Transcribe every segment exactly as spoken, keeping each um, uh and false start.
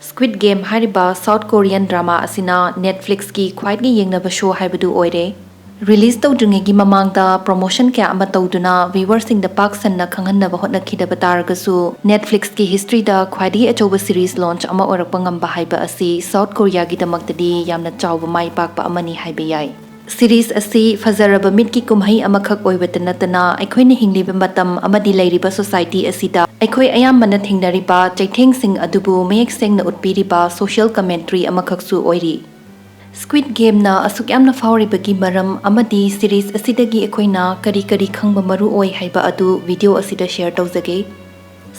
Squid Game ꯍꯥꯏꯔꯤꯕ South Korean drama ꯑꯁꯤꯅ Netflixꯀꯤ ꯈ꯭ꯋꯥꯏꯗꯒꯤ ꯌꯦꯡꯅꯕ show ꯍꯥꯏꯕꯗꯨ ꯑꯣꯏꯔꯦ꯫ Release ꯇꯧꯗ꯭ꯔꯤꯉꯩꯒꯤ ꯃꯃꯥꯡꯗ promotion ꯀꯌꯥ ꯑꯃ ꯇꯧꯗꯨꯅ viewerꯁꯤꯡꯗ ꯄꯥꯛ ꯁꯟꯅ ꯈꯪꯍꯟꯅꯕ ꯍꯣꯠꯅꯈꯤꯗꯕ ꯇꯥꯔꯒꯁꯨ, Netflixꯀꯤ historyꯗ ꯈ꯭ꯋꯥꯏꯗꯒꯤ ꯑꯆꯧꯕ series launch ꯑꯃ ꯑꯣꯏꯔꯛꯄ ꯉꯝꯕ ꯍꯥꯏꯕ ꯑꯁꯤ South Koreaꯒꯤꯗꯃꯛꯇꯗꯤ ꯌꯥꯝꯅ ꯆꯥꯎꯕ ꯃꯥꯏ ꯄꯥꯛꯄ ꯑꯃꯅꯤ ꯍꯥꯏꯕ ꯌꯥꯏ꯫ Series ꯑꯁꯤ ꯐꯖꯔꯕ ꯃꯤꯠꯀꯤ ꯀꯨꯝꯍꯩ ꯑꯃꯈꯛ ꯑꯣꯏꯕꯇ ꯅꯠꯇꯅ, ꯑꯩꯈꯣꯏꯅ ꯍꯤꯡꯂꯤꯕ ꯃꯇꯝ ꯑꯃꯗꯤ ꯂꯩꯔꯤꯕ society ꯑꯁꯤꯗ ꯑꯩꯈꯣꯏ ꯑꯌꯥꯝꯕꯅ ꯊꯦꯡꯅꯔꯤꯕ ꯆꯩꯊꯦꯡꯁꯤꯡ ꯑꯗꯨꯕꯨ ꯃꯌꯦꯛ ꯁꯦꯡꯅ ꯎꯠꯄꯤꯔꯤꯕ social commentary ꯑꯃꯈꯛꯁꯨ ꯑꯣꯏꯔꯤ꯫ Squid Gameꯅ ꯑꯁꯨꯛ ꯌꯥꯝꯅ ꯐꯥꯎꯔꯤꯕꯒꯤ ꯃꯔꯝ ꯑꯃꯗꯤ series ꯑꯁꯤꯗꯒꯤ ꯑꯩꯈꯣꯏꯅ ꯀꯔꯤ ꯀꯔꯤ ꯈꯪꯕ ꯃꯔꯨ ꯑꯣꯏ ꯍꯥꯏꯕ ꯑꯗꯨ video ꯑꯁꯤꯗ share ꯇꯧꯖꯒꯦ꯫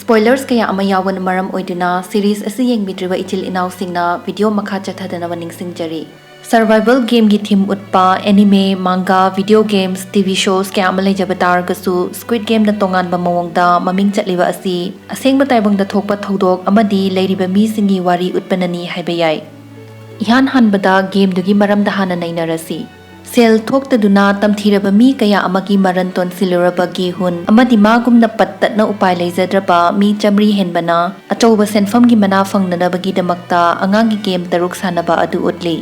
Spoilers ꯀꯌꯥ ꯑꯃ ꯌꯥꯎꯕꯅ ꯃꯔꯝ ꯑꯣꯏꯗꯨꯅ series ꯑꯁꯤ ꯌꯦꯡꯕꯤꯗ꯭ꯔꯤꯕ ꯏꯆꯤꯜ ꯏꯅꯥꯎꯁꯤꯡꯅ video ꯃꯈꯥ ꯆꯠꯊꯗꯅꯕ ꯅꯤꯡꯁꯤꯡꯖꯔꯤ꯫ Survival gameꯒꯤ theme ꯎꯠꯄ anime, manga, video games, TV shows ꯀꯌꯥ ꯑꯃ ꯂꯩꯖꯕ ꯇꯥꯔꯒꯁꯨ, Squid Gameꯅ ꯇꯣꯉꯥꯟꯕ ꯃꯑꯣꯡꯗ ꯃꯃꯤꯡ ꯆꯠꯂꯤꯕ ꯑꯁꯤ ꯑꯁꯦꯡꯕ ꯇꯥꯏꯕꯪꯗ ꯊꯣꯛꯄ ꯊꯧꯗꯣꯛ ꯑꯃꯗꯤ ꯂꯩꯔꯤꯕ ꯃꯤꯁꯤꯡꯒꯤ ꯋꯥꯔꯤ ꯎꯠꯄꯅꯅꯤ ꯍꯥꯏꯕ ꯌꯥꯏ꯫ ꯏꯍꯥꯟ ꯍꯥꯟꯕꯗ gameꯗꯨꯒꯤ ꯃꯔꯝꯗ ꯍꯥꯟꯅ ꯅꯩꯅꯔꯁꯤ꯫ ꯁꯦꯜ ꯊꯣꯛꯇꯗꯨꯅ ꯇꯝꯊꯤꯔꯕ ꯃꯤ ꯀꯌꯥ ꯑꯃꯒꯤ ꯃꯔꯟ ꯇꯣꯟꯁꯤꯜꯂꯨꯔꯕ ꯒꯤꯍꯨꯟ ꯑꯃꯗꯤ ꯃꯥꯒꯨꯝꯅ ꯄꯠ ꯇꯠꯅ ꯎꯄꯥꯏ ꯂꯩꯖꯗ꯭ꯔꯕ ꯃꯤ ꯆꯥꯃꯔꯤ ꯍꯦꯟꯕꯅ ꯑꯆꯧꯕ ꯁꯦꯟꯐꯝꯒꯤ ꯃꯅꯥ ꯐꯪꯅꯅꯕꯒꯤꯗꯃꯛꯇ ꯑꯉꯥꯡꯒꯤ game ꯇꯔꯨꯛ ꯁꯥꯟꯅꯕ ꯑꯗꯨ ꯎꯠꯂꯤ꯫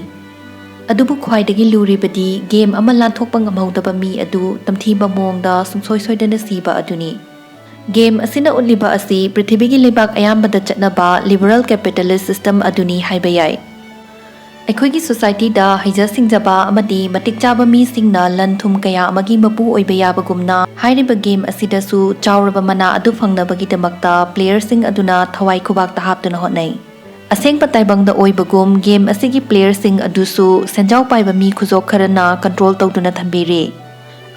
ꯑꯗꯨꯕꯨ ꯈ꯭ꯋꯥꯏꯗꯒꯤ ꯂꯨꯔꯤꯕꯗꯤ game ꯑꯃ ꯂꯥꯟꯊꯣꯛꯄ ꯉꯝꯍꯧꯗꯕ ꯃꯤ ꯑꯗꯨ ꯇꯝꯊꯤꯕ ꯃꯑꯣꯡꯗ ꯁꯨꯡꯁꯣꯏ ꯁꯣꯏꯗꯅ ꯁꯤꯕ ꯑꯗꯨꯅꯤ꯫ Game ꯑꯁꯤꯅ ꯎꯠꯂꯤꯕ ꯑꯁꯤ ꯄ꯭ꯔꯤꯊꯤꯕꯤꯒꯤ ꯂꯩꯕꯥꯛ ꯑꯌꯥꯝꯕꯗ ꯆꯠꯅꯕ liberal capitalist system ꯑꯗꯨꯅꯤ ꯍꯥꯏꯕ ꯌꯥꯏ꯫ ꯑꯩꯈꯣꯏꯒꯤ societyꯗ ꯍꯩꯖ ꯁꯤꯡꯖꯕ ꯑꯃꯗꯤ ꯃꯇꯤꯛ ꯆꯥꯕ ꯃꯤꯁꯤꯡꯅ ꯂꯟ ꯊꯨꯝ ꯀꯌꯥ ꯑꯃꯒꯤ ꯃꯄꯨ ꯑꯣꯏꯕ ꯌꯥꯕꯒꯨꯝꯅ, ꯍꯥꯏꯔꯤꯕ game ꯑꯁꯤꯗꯁꯨ ꯆꯥꯎꯔꯕ ꯃꯅꯥ ꯑꯗꯨ ꯐꯪꯅꯕꯒꯤꯗꯃꯛꯇ playerꯁꯤꯡ ꯑꯗꯨꯅ ꯊꯋꯥꯏ ꯈꯨꯕꯥꯛꯇ ꯍꯥꯞꯇꯨꯅ ꯍꯣꯠꯅꯩ꯫ ꯑꯁꯦꯡꯕ ꯇꯥꯏꯕꯪꯗ ꯑꯣꯏꯕꯒꯨꯝ, game ꯑꯁꯤꯒꯤ playerꯁꯤꯡ ꯑꯗꯨꯁꯨ ꯁꯦꯟꯖꯥꯎ ꯄꯥꯏꯕ ꯃꯤ ꯈꯨꯖꯣꯛ ꯈꯔꯅ control ꯇꯧꯗꯨꯅ ꯊꯝꯕꯤꯔꯤ꯫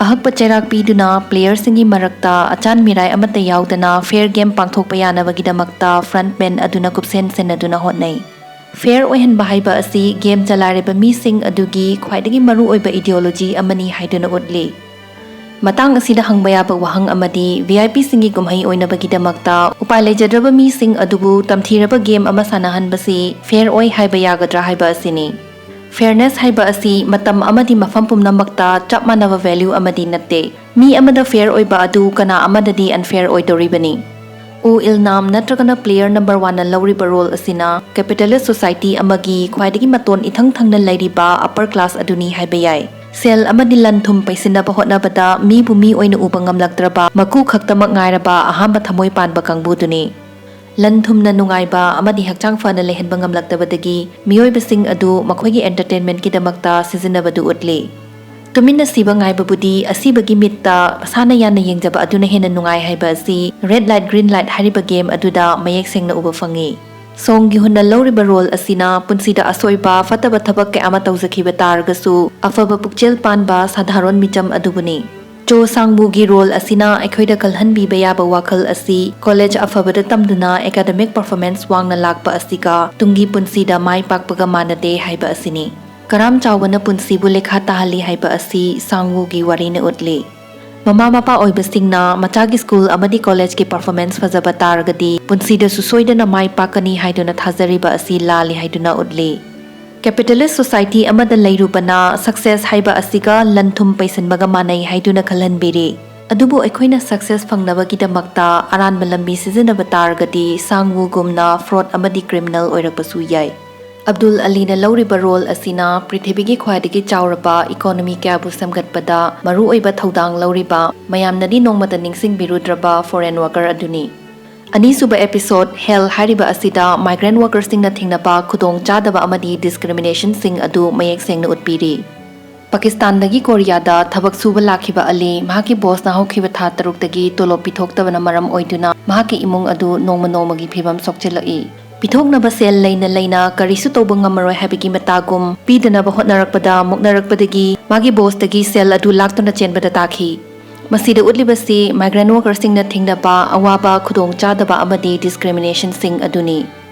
ꯑꯍꯛꯄ ꯆꯩꯔꯥꯛ ꯄꯤꯗꯨꯅ playerꯁꯤꯡꯒꯤ ꯃꯔꯛꯇ ꯑꯆꯥꯟ ꯃꯤꯔꯥꯏ ꯑꯃꯠꯇ ꯌꯥꯎꯗꯅ fair game ꯄꯥꯡꯊꯣꯛꯄ ꯌꯥꯅꯕꯒꯤꯗꯃꯛꯇ frontman ꯑꯗꯨꯅ ꯀꯨꯞꯁꯦꯟ ꯁꯦꯟꯅꯗꯨꯅ ꯍꯣꯠꯅꯩ꯫ Fair ꯑꯣꯏꯍꯟꯕ ꯍꯥꯏꯕ ꯑꯁꯤ game ꯆꯂꯥꯏꯔꯤꯕ ꯃꯤꯁꯤꯡ ꯑꯗꯨꯒꯤ ꯈ꯭ꯋꯥꯏꯗꯒꯤ ꯃꯔꯨꯑꯣꯏꯕ ideology ꯑꯃꯅꯤ ꯍꯥꯏꯗꯨꯅ ꯎꯠꯂꯤ꯫ ꯃꯇꯥꯡ ꯑꯁꯤꯗ ꯍꯪꯕ ꯌꯥꯕ ꯋꯥꯍꯪ ꯑꯃꯗꯤ, VIPꯁꯤꯡꯒꯤ ꯀꯨꯝꯍꯩ ꯑꯣꯏꯅꯕꯒꯤꯗꯃꯛꯇ ꯎꯄꯥꯏ ꯂꯩꯖꯗ꯭ꯔꯕ ꯃꯤꯁꯤꯡ ꯑꯗꯨꯕꯨ ꯇꯝꯊꯤꯔꯕ game ꯑꯃ ꯁꯥꯟꯅꯍꯟꯕꯁꯤ fair ꯑꯣꯏ ꯍꯥꯏꯕ ꯌꯥꯒꯗ꯭ꯔꯥ ꯍꯥꯏꯕ ꯑꯁꯤꯅꯤ꯫ Fairness ꯍꯥꯏꯕ ꯑꯁꯤ ꯃꯇꯝ ꯑꯃꯗꯤ ꯃꯐꯝ ꯄꯨꯝꯅꯃꯛꯇ ꯆꯞ ꯃꯥꯟꯅꯕ value ꯑꯃꯗꯤ ꯅꯠꯇꯦ꯫ ꯃꯤ ꯑꯃꯗ fair ꯑꯣꯏꯕ ꯑꯗꯨ ꯀꯅꯥ ꯑꯃꯗꯗꯤ unfair ꯑꯣꯏꯗꯧꯔꯤꯕꯅꯤ꯫ ꯑꯣ ꯏꯜꯅꯥꯝ ꯅꯠꯇ꯭ꯔꯒꯅ player number one ꯅ ꯂꯧꯔꯤꯕ role ꯑꯁꯤꯅ capitalist society ꯑꯃꯒꯤ ꯈ꯭ꯋꯥꯏꯗꯒꯤ ꯃꯇꯣꯟ ꯏꯊꯪ ꯊꯪꯅ ꯂꯩꯔꯤꯕ upper class ꯑꯗꯨꯅꯤ ꯍꯥꯏꯕ ꯌꯥꯏ꯫ ꯁꯦꯜ ꯑꯃꯗꯤ ꯂꯟ ꯊꯨꯝ ꯄꯩꯁꯤꯟꯅꯕ ꯍꯣꯠꯅꯕꯗ ꯃꯤꯕꯨ ꯃꯤ ꯑꯣꯏꯅ ꯎꯕ ꯉꯝꯂꯛꯇ꯭ꯔꯕ, ꯃꯀꯨ ꯈꯛꯇꯃꯛ ꯉꯥꯏꯔꯕ ꯑꯍꯥꯟꯕ ꯊꯃꯣꯏ ꯄꯥꯟꯕ ꯀꯥꯡꯕꯨꯗꯨꯅꯤ꯫ ꯂꯟ ꯊꯨꯝꯅ ꯅꯨꯡꯉꯥꯏꯕ ꯑꯃꯗꯤ ꯍꯛꯆꯥꯡ ꯐꯅ ꯂꯩꯍꯟꯕ ꯉꯝꯂꯛꯇꯕꯗꯒꯤ ꯃꯤꯑꯣꯏꯕꯁꯤꯡ ꯑꯗꯨ ꯃꯈꯣꯏꯒꯤ entertainment ꯀꯤꯗꯃꯛꯇ ꯁꯤꯖꯤꯟꯅꯕꯗꯨ ꯎꯠꯂꯤ꯫ ꯇꯨꯃꯤꯟꯅ ꯁꯤꯕ ꯉꯥꯏꯕꯕꯨꯗꯤ ꯑꯁꯤꯕꯒꯤ ꯃꯤꯠꯇ ꯃꯁꯥꯅ ꯌꯥꯝꯅ ꯌꯦꯡꯖꯕ ꯑꯗꯨꯅ ꯍꯦꯟꯅ ꯅꯨꯡꯉꯥꯏ ꯍꯥꯏꯕ ꯑꯁꯤ Red Light Green Light ꯍꯥꯏꯔꯤꯕ game ꯑꯗꯨꯗ ꯃꯌꯦꯛ ꯁꯦꯡꯅ ꯎꯕ ꯐꯪꯉꯤ꯫ ꯁꯣꯡ ꯒꯤꯍꯨꯟꯅ ꯂꯧꯔꯤꯕ role ꯑꯁꯤꯅ ꯄꯨꯟꯁꯤꯗ ꯑꯁꯣꯏꯕ ꯐꯠꯇꯕ ꯊꯕꯛ ꯀꯌꯥ ꯑꯃ ꯇꯧꯖꯈꯤꯕ ꯇꯥꯔꯒꯁꯨ, ꯑꯐꯕ ꯄꯨꯛꯆꯦꯜ ꯄꯥꯟꯕ ꯁꯥꯙꯥꯔꯣꯟ ꯃꯤꯆꯝ ꯑꯗꯨꯕꯨꯅꯤ꯫ ꯆꯣ ꯁꯥꯡ ꯋꯨꯒꯤ role ꯑꯁꯤꯅ ꯑꯩꯈꯣꯏꯗ ꯈꯜꯍꯟꯕꯤꯕ ꯌꯥꯕ ꯋꯥꯈꯜ ꯑꯁꯤ, college ꯑꯐꯕꯗ ꯇꯝꯗꯨꯅ academic performance ꯋꯥꯡꯅ ꯂꯥꯛꯄ ꯑꯁꯤꯒ ꯇꯨꯡꯒꯤ ꯄꯨꯟꯁꯤꯗ ꯃꯥꯏ ꯄꯥꯛꯄꯒ ꯃꯥꯟꯅꯗꯦ ꯍꯥꯏꯕ ꯑꯁꯤꯅꯤ꯫ ꯀꯔꯥꯝ ꯆꯥꯎꯕꯅ ꯄꯨꯟꯁꯤꯕꯨ ꯂꯦꯈꯥ ꯇꯥꯍꯜꯂꯤ ꯍꯥꯏꯕ ꯑꯁꯤ ꯁꯥꯡ ꯋꯨꯒꯤ ꯋꯥꯔꯤꯅ ꯎꯠꯂꯤ꯫ ꯃꯃꯥ ꯃꯄꯥ ꯑꯣꯏꯕꯁꯤꯡꯅ ꯃꯆꯥꯒꯤ school ꯑꯃꯗꯤ college ꯀꯤ performance ꯐꯖꯕ ꯇꯥꯔꯒꯗꯤ ꯄꯨꯟꯁꯤꯗꯁꯨ ꯁꯣꯏꯗꯅ ꯃꯥꯏ ꯄꯥꯛꯀꯅꯤ ꯍꯥꯏꯗꯨꯅ ꯊꯥꯖꯔꯤꯕ ꯑꯁꯤ ꯂꯥꯜꯂꯤ ꯍꯥꯏꯗꯨꯅ ꯎꯠꯂꯤ꯫ Capitalist society ꯑꯃꯗ ꯂꯩꯔꯨꯕꯅ success ꯍꯥꯏꯕ ꯑꯁꯤꯒ ꯂꯟ ꯊꯨꯝ ꯄꯩꯁꯤꯟꯕꯒ ꯃꯥꯟꯅꯩ ꯍꯥꯏꯗꯨꯅ ꯈꯜꯍꯟꯕꯤꯔꯤ꯫ ꯑꯗꯨꯕꯨ ꯑꯩꯈꯣꯏꯅ success ꯐꯪꯅꯕꯒꯤꯗꯃꯛꯇ ꯑꯔꯥꯟꯕ ꯂꯝꯕꯤ ꯁꯤꯖꯤꯟꯅꯕ ꯇꯥꯔꯒꯗꯤ ꯁꯥꯡ ꯋꯨꯒꯨꯝꯅ fraud ꯑꯃꯗꯤ criminal ꯑꯣꯏꯔꯛꯄꯁꯨ ꯌꯥꯏ꯫ ꯑꯕꯗꯨꯜ ꯑꯂꯤꯅ ꯂꯧꯔꯤꯕ role ꯑꯁꯤꯅ ꯄ꯭ꯔꯤꯊꯤꯕꯤꯒꯤ ꯈ꯭ꯋꯥꯏꯗꯒꯤ ꯆꯥꯎꯔꯕ economy ꯀꯌꯥꯕꯨ ꯁꯦꯝꯒꯠꯄꯗ ꯃꯔꯨꯑꯣꯏꯕ ꯊꯧꯗꯥꯡ ꯂꯧꯔꯤꯕ, ꯃꯌꯥꯝꯅꯗꯤ ꯅꯣꯡꯃꯇ ꯅꯤꯡꯁꯤꯡꯕꯤꯔꯨꯗ꯭ꯔꯕ foreign worker ꯑꯗꯨꯅꯤ꯫ ꯑꯅꯤꯁꯨꯕ episode Hell ꯍꯥꯏꯔꯤꯕ ꯑꯁꯤꯗ migrant worker ꯁꯤꯡꯅ ꯊꯦꯡꯅꯕ ꯈꯨꯗꯣꯡ ꯆꯥꯗꯕ ꯑꯃꯗꯤ discrimination ꯁꯤꯡ ꯑꯗꯨ ꯃꯌꯦꯛ ꯁꯦꯡꯅ ꯎꯠꯄꯤꯔꯤ꯫ ꯄꯥꯀꯤꯁꯇꯥꯟꯗꯒꯤ ꯀꯣꯔꯤꯌꯥꯗ ꯊꯕꯛ ꯁꯨꯕ ꯂꯥꯛꯈꯤꯕ ꯑꯂꯤ, ꯃꯍꯥꯛꯀꯤ boss ꯅ ꯍꯧꯈꯤꯕ ꯊꯥ ꯇꯔꯨꯛꯇꯒꯤ ꯇꯣꯂꯣꯞ ꯄꯤꯊꯣꯛꯇꯕꯅ ꯃꯔꯝ ꯑꯣꯏꯗꯨꯅ ꯃꯍꯥꯛꯀꯤ ꯏꯃꯨꯡ ꯑꯗꯨ ꯅꯣꯡꯃ ꯅꯣꯡꯃꯒꯤ ꯐꯤꯕꯝ ꯁꯣꯛꯆꯤꯜꯂꯛꯏ꯫ ꯄꯤꯊꯣꯛꯅꯕ ꯁꯦꯜ ꯂꯩꯅ ꯂꯩꯅ ꯀꯔꯤꯁꯨ ꯇꯧꯕ ꯉꯝꯃꯔꯣꯏ ꯍꯥꯏꯕꯒꯤ ꯃꯇꯥꯒꯨꯝ ꯄꯤꯗꯅꯕ ꯍꯣꯠꯅꯔꯛꯄꯗ ꯃꯨꯛꯅꯔꯛꯄꯗꯒꯤ ꯃꯥꯒꯤ boss ꯇꯒꯤ ꯁꯦꯜ ꯑꯗꯨ ꯂꯥꯛꯇꯨꯅ ꯆꯦꯟꯕꯗ ꯇꯥꯈꯤ꯫ ꯃꯁꯤꯗ ꯎꯠꯂꯤꯕꯁꯤ migrant worker ꯁꯤꯡꯅ ꯊꯦꯡꯅꯕ ꯑꯋꯥꯕ ꯈꯨꯗꯣꯡꯆꯥꯗꯕ ꯑꯃꯗꯤ discrimination ꯁꯤꯡ ꯑꯗꯨꯅꯤ꯫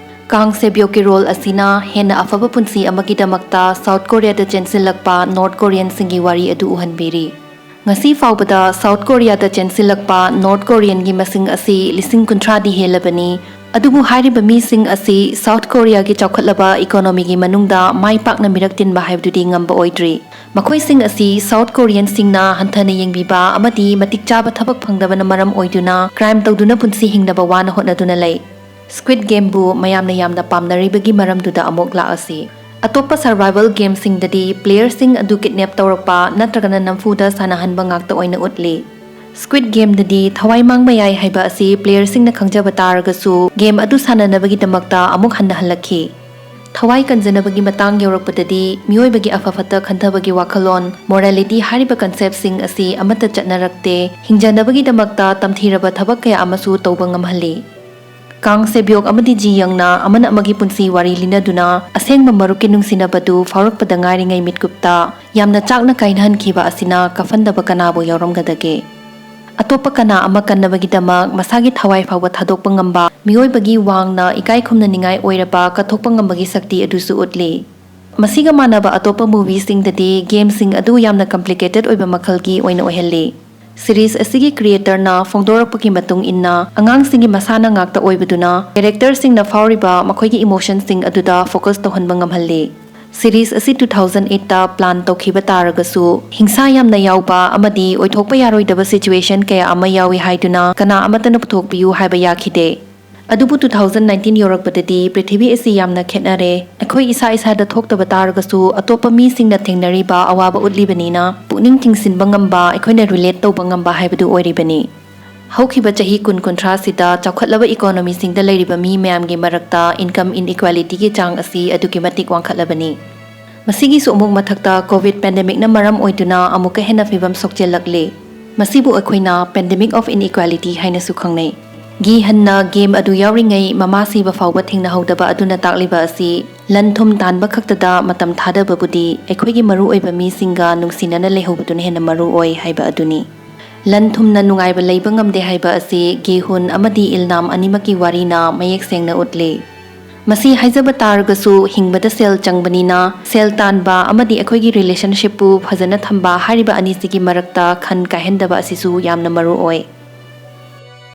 ꯀꯥꯡ ꯁꯦꯕꯤꯌꯣꯛꯀꯤ role ꯑꯁꯤꯅ ꯍꯦꯟꯅ ꯑꯐꯕ ꯄꯨꯟꯁꯤ ꯑꯃꯒꯤꯗꯃꯛꯇ South Korea ꯗ ꯆꯦꯟꯁꯤꯜꯂꯛꯄ North Korean ꯁꯤꯡꯒꯤ ꯋꯥꯔꯤ ꯑꯗꯨ ꯎꯍꯟꯕꯤꯔꯤ꯫ ꯉꯁꯤ ꯐꯥꯎꯕꯗ South Korea ꯗ ꯆꯦꯟꯁꯤꯜꯂꯛꯄ North Korean ꯒꯤ ꯃꯁꯤꯡ ꯑꯁꯤ ꯂꯤꯁꯤꯡ ꯀꯨꯟꯊ꯭ꯔꯥꯗꯤ ꯍꯦꯜꯂꯕꯅꯤ꯫ ꯑꯗꯨꯕꯨ ꯍꯥꯏꯔꯤꯕ ꯃꯤꯁꯤꯡ ꯑꯁꯤ ꯁꯥꯎꯠ ꯀꯣꯔꯤꯌꯥꯒꯤ ꯆꯥꯎꯈꯠꯂꯕ ꯏꯀꯣꯅꯣꯃꯤꯒꯤ ꯃꯅꯨꯡꯗ ꯃꯥꯏ ꯄꯥꯛꯅ ꯃꯤꯔꯛ ꯇꯤꯟꯕ ꯍꯥꯏꯕꯗꯨꯗꯤ ꯉꯝꯕ ꯑꯣꯏꯗ꯭ꯔꯤ꯫ ꯃꯈꯣꯏꯁꯤꯡ ꯑꯁꯤ ꯁꯥꯎꯠ ꯀꯣꯔꯤꯌꯟꯁꯤꯡꯅ ꯍꯟꯊꯅ ꯌꯦꯡꯕꯤꯕ ꯑꯃꯗꯤ ꯃꯇꯤꯛ ꯆꯥꯕ ꯊꯕꯛ ꯐꯪꯗꯕꯅ ꯃꯔꯝ ꯑꯣꯏꯗꯨꯅ ꯀ꯭ꯔꯥꯏꯝ ꯇꯧꯗꯨꯅ ꯄꯨꯟꯁꯤ ꯍꯤꯡꯅꯕ ꯋꯥꯅ ꯍꯣꯠꯅꯗꯨꯅ ꯂꯩ꯫ ꯁ꯭ꯀ꯭ꯋꯤꯗ ꯒꯦꯝꯕꯨ ꯃꯌꯥꯝꯅ ꯌꯥꯝꯅ ꯄꯥꯝꯅꯔꯤꯕꯒꯤ ꯃꯔꯝꯗꯨꯗ ꯑꯃꯨꯛ ꯂꯥꯛꯑꯁꯤ꯫ ꯑꯇꯣꯞꯄ ꯁꯔꯚꯥꯏꯚꯦꯜ ꯒꯦꯝꯁꯤꯡꯗꯗꯤ ꯄ꯭ꯂꯦꯌꯔꯁꯤꯡ ꯑꯗꯨ ꯀꯤꯗꯅꯦꯞ ꯇꯧꯔꯛꯄ ꯅꯠꯇ꯭ꯔꯒꯅ ꯅꯝꯐꯨꯗ ꯁꯥꯟꯅꯍꯟꯕ ꯉꯥꯛꯇ ꯑꯣꯏꯅ ꯎꯠꯂꯤ꯫ ꯁ꯭ꯀ꯭ꯋꯤꯗ ꯒꯦꯝꯗꯗꯤ ꯊꯋꯥꯏ ꯃꯥꯡꯕ ꯌꯥꯏ ꯍꯥꯏꯕ ꯑꯁꯤ ꯄ꯭ꯂꯦꯌꯔꯁꯤꯡꯅ ꯈꯪꯖꯕ ꯇꯥꯔꯒꯁꯨ ꯒꯦꯝ ꯑꯗꯨ ꯁꯥꯟꯅꯅꯕꯒꯤꯗꯃꯛꯇ ꯑꯃꯨꯛ ꯍꯟꯅ ꯍꯜꯂꯛꯈꯤ꯫ ꯊꯋꯥꯏ ꯀꯟꯖꯅꯕꯒꯤ ꯃꯇꯥꯡ ꯌꯧꯔꯛꯄꯗꯗꯤ ꯃꯤꯑꯣꯏꯕꯒꯤ ꯑꯐ ꯐꯠꯇ ꯈꯟꯊꯕꯒꯤ ꯋꯥꯈꯜꯂꯣꯟ, ꯃꯣꯔꯥꯂꯤꯇꯤ ꯍꯥꯏꯔꯤꯕ ꯀꯟꯁꯦꯞꯁꯤꯡ ꯑꯁꯤ ꯑꯃꯠꯇ ꯆꯠꯅꯔꯛꯇꯦ꯫ ꯍꯤꯡꯖꯅꯕꯒꯤꯗꯃꯛꯇ ꯇꯝꯊꯤꯔꯕ ꯊꯕꯛ ꯀꯌꯥ ꯑꯃꯁꯨ ꯇꯧꯕ ꯉꯝꯍꯜꯂꯤ꯫ ꯀꯥꯡ ꯁꯦꯕꯤꯌꯣꯛ ꯑꯃꯗꯤ ꯖꯤ ꯌꯪꯅ ꯑꯃꯅ ꯑꯃꯒꯤ ꯄꯨꯟꯁꯤ ꯋꯥꯔꯤ ꯂꯤꯅꯗꯨꯅ ꯑꯁꯦꯡꯕ ꯃꯔꯨꯞꯀꯤ ꯅꯨꯡꯁꯤꯅꯕꯗꯨ ꯐꯥꯎꯔꯛꯄꯗ ꯉꯥꯏꯔꯤꯉꯩ ꯃꯤꯠꯀꯨꯞꯇ ꯌꯥꯝꯅ ꯆꯥꯛꯅ ꯀꯥꯏꯅꯍꯟꯈꯤꯕ ꯑꯁꯤꯅ ꯀꯥꯐꯟꯗꯕ ꯀꯅꯥꯕꯨ ꯌꯥꯎꯔꯝꯒꯗꯒꯦ? ꯑꯇꯣꯞꯄ ꯀꯅꯥ ꯑꯃ ꯀꯟꯅꯕꯒꯤꯗꯃꯛ ꯃꯁꯥꯒꯤ ꯊꯋꯥꯏ ꯐꯥꯎꯕ ꯊꯥꯗꯣꯛꯄ ꯉꯝꯕ ꯃꯤꯑꯣꯏꯕꯒꯤ ꯋꯥꯡꯅ ꯏꯀꯥꯏ ꯈꯨꯝꯅꯅꯤꯡꯉꯥꯏ ꯑꯣꯏꯔꯕ ꯀꯠꯊꯣꯛꯄ ꯉꯝꯕꯒꯤ ꯁꯛꯇꯤ ꯑꯗꯨꯁꯨ ꯎꯠꯂꯤ꯫ ꯃꯁꯤꯒ ꯃꯥꯟꯅꯕ ꯑꯇꯣꯞꯄ ꯃꯨꯚꯤꯁꯤꯡꯗꯗꯤ ꯒꯦꯝꯁꯤꯡ ꯑꯗꯨ ꯌꯥꯝꯅ ꯀꯝꯄ꯭ꯂꯤꯀꯦꯇꯦꯗ ꯑꯣꯏꯕ ꯃꯈꯜꯒꯤ ꯑꯣꯏꯅ ꯑꯣꯏꯍꯜꯂꯤ꯫ ꯁꯤꯔꯤꯖ ꯑꯁꯤꯒꯤ ꯀ꯭ꯔꯤꯌꯦꯇꯔꯅ ꯐꯣꯡꯗꯣꯔꯛꯄꯒꯤ ꯃꯇꯨꯡ ꯏꯟꯅ, ꯑꯉꯥꯡꯁꯤꯡꯒꯤ ꯃꯁꯥꯅ ꯉꯥꯛꯇ ꯑꯣꯏꯕꯗꯨꯅ ꯀꯦꯔꯦꯛꯇꯔꯁꯤꯡꯅ ꯐꯥꯎꯔꯤꯕ ꯃꯈꯣꯏꯒꯤ ꯏꯃꯣꯁꯟꯁꯤꯡ ꯑꯗꯨꯗ ꯐꯣꯀꯁ ꯇꯧꯍꯟꯕ ꯉꯝꯍꯜꯂꯤ꯫ ꯁꯤꯔꯤꯖ ꯑꯁꯤ ꯇꯨ ꯊꯥꯎꯖꯟ ꯑꯩꯠꯇ ꯄ꯭ꯂꯥꯟ ꯇꯧꯈꯤꯕ ꯇꯥꯔꯒꯁꯨ, ꯍꯤꯡꯁꯥ ꯌꯥꯝꯅ ꯌꯥꯎꯕ ꯑꯃꯗꯤ ꯑꯣꯏꯊꯣꯛꯄ ꯌꯥꯔꯣꯏꯗꯕ ꯁꯤꯆꯨꯋꯦꯁꯟ ꯀꯌꯥ ꯑꯃ ꯌꯥꯎꯏ ꯍꯥꯏꯗꯨꯅ ꯀꯅꯥ ꯑꯃꯠꯇꯅ ꯄꯨꯊꯣꯛꯄꯤꯌꯨ ꯍꯥꯏꯕ ꯌꯥꯈꯤꯗꯦ꯫ ꯑꯗꯨꯕꯨ ꯇꯨ ꯊꯥꯎꯖꯟ ꯅꯥꯏꯟꯇꯤꯟ ꯌꯧꯔꯛꯄꯗꯗꯤ ꯄ꯭ꯔꯤꯊꯤꯕꯤ ꯑꯁꯤ ꯌꯥꯝꯅ ꯈꯦꯠꯅꯔꯦ꯫ ꯑꯩꯈꯣꯏ ꯏꯁꯥ ꯏꯁꯥꯗ ꯊꯣꯛꯇꯕ ꯇꯥꯔꯒꯁꯨ, ꯑꯇꯣꯞꯄ ꯃꯤꯁꯤꯡꯅ ꯊꯦꯡꯅꯔꯤꯕ ꯑꯋꯥꯕ ꯎꯠꯂꯤꯕꯅꯤꯅ, ꯄꯨꯛꯅꯤꯡ ꯆꯤꯡꯁꯤꯟꯕ ꯉꯝꯕ, ꯑꯩꯈꯣꯏꯅ ꯔꯤꯂꯦꯠ ꯇꯧꯕ ꯉꯝꯕ ꯍꯥꯏꯕꯗꯨ ꯑꯣꯏꯔꯤꯕꯅꯤ꯫ ꯍꯧꯈꯤꯕ ꯆꯍꯤ ꯀꯨꯟ ꯀꯨꯟꯊ꯭ꯔꯥꯁꯤꯗ ꯆꯥꯎꯈꯠꯂꯕ ꯏꯀꯣꯅꯣꯃꯤꯁꯤꯡꯗ ꯂꯩꯔꯤꯕ ꯃꯤ ꯃꯌꯥꯝꯒꯤ ꯃꯔꯛꯇ ꯏꯟꯀꯝ ꯏꯟꯏꯀ꯭ꯋꯦꯂꯤꯇꯤꯒꯤ ꯆꯥꯡ ꯑꯁꯤ ꯑꯗꯨꯛꯀꯤ ꯃꯇꯤꯛ ꯋꯥꯡꯈꯠꯂꯕꯅꯤ꯫ ꯃꯁꯤꯒꯤꯁꯨ ꯑꯃꯨꯛ ꯃꯊꯛꯇ ꯀꯣꯚꯤꯗ ꯄꯦꯟꯗꯦꯃꯤꯛꯅ ꯃꯔꯝ ꯑꯣꯏꯗꯨꯅ ꯑꯃꯨꯛꯀ ꯍꯦꯟꯅ ꯐꯤꯕꯝ ꯁꯣꯛꯆꯤꯜꯂꯛꯂꯤ꯫ ꯃꯁꯤꯕꯨ ꯑꯩꯈꯣꯏꯅ ꯄꯦꯟꯗꯦꯃꯤꯛ ꯑꯣꯐ ꯏꯟꯏꯀ꯭ꯋꯦꯂꯤꯇꯤ ꯍꯥꯏꯅꯁꯨ ꯈꯪꯅꯩ꯫ ꯒꯤ ꯍꯟꯅ ꯒꯦꯝ ꯑꯗꯨ ꯌꯥꯎꯔꯤꯉꯩ ꯃꯃꯥ ꯁꯤꯕ ꯐꯥꯎꯕ ꯊꯦꯡꯅꯍꯧꯗꯕ ꯑꯗꯨꯅ ꯇꯥꯛꯂꯤꯕ ꯑꯁꯤ ꯂꯟ ꯊꯨꯝ ꯇꯥꯟꯕ ꯈꯛꯇꯗ ꯃꯇꯝ ꯊꯥꯗꯕꯕꯨꯗꯤ ꯑꯩꯈꯣꯏꯒꯤ ꯃꯔꯨꯑꯣꯏꯕ ꯃꯤꯁꯤꯡꯒ ꯅꯨꯡꯁꯤꯅꯅ ꯂꯩꯍꯧꯕꯗꯨꯅ ꯍꯦꯟꯅ ꯃꯔꯨ ꯑꯣꯏ ꯍꯥꯏꯕ ꯑꯗꯨꯅꯤ꯫ ꯂꯟ ꯊꯨꯝꯅ ꯅꯨꯡꯉꯥꯏꯕ ꯂꯩꯕ ꯉꯝꯗꯦ ꯍꯥꯏꯕ ꯑꯁꯤ ꯒꯦꯍꯨꯟ ꯑꯃꯗꯤ ꯏꯜꯅꯥꯝ ꯑꯅꯤꯃꯛꯀꯤ ꯋꯥꯔꯤꯅ ꯃꯌꯦꯛ ꯁꯦꯡꯅ ꯎꯠꯂꯤ꯫ ꯃꯁꯤ ꯍꯥꯏꯖꯕ ꯇꯥꯔꯒꯁꯨ, ꯍꯤꯡꯕꯗ ꯁꯦꯜ ꯆꯪꯕꯅꯤꯅ, ꯁꯦꯜ ꯇꯥꯟꯕ ꯑꯃꯗꯤ ꯑꯩꯈꯣꯏꯒꯤ ꯔꯤꯂꯦꯁꯟꯁꯤꯞꯄꯨ ꯐꯖꯅ ꯊꯝꯕ ꯍꯥꯏꯔꯤꯕ ꯑꯅꯤꯁꯤꯒꯤ ꯃꯔꯛꯇ ꯈꯟ ꯀꯥꯏꯍꯟꯗꯕ ꯑꯁꯤꯁꯨ ꯌꯥꯝꯅ ꯃꯔꯨ ꯑꯣꯏ꯫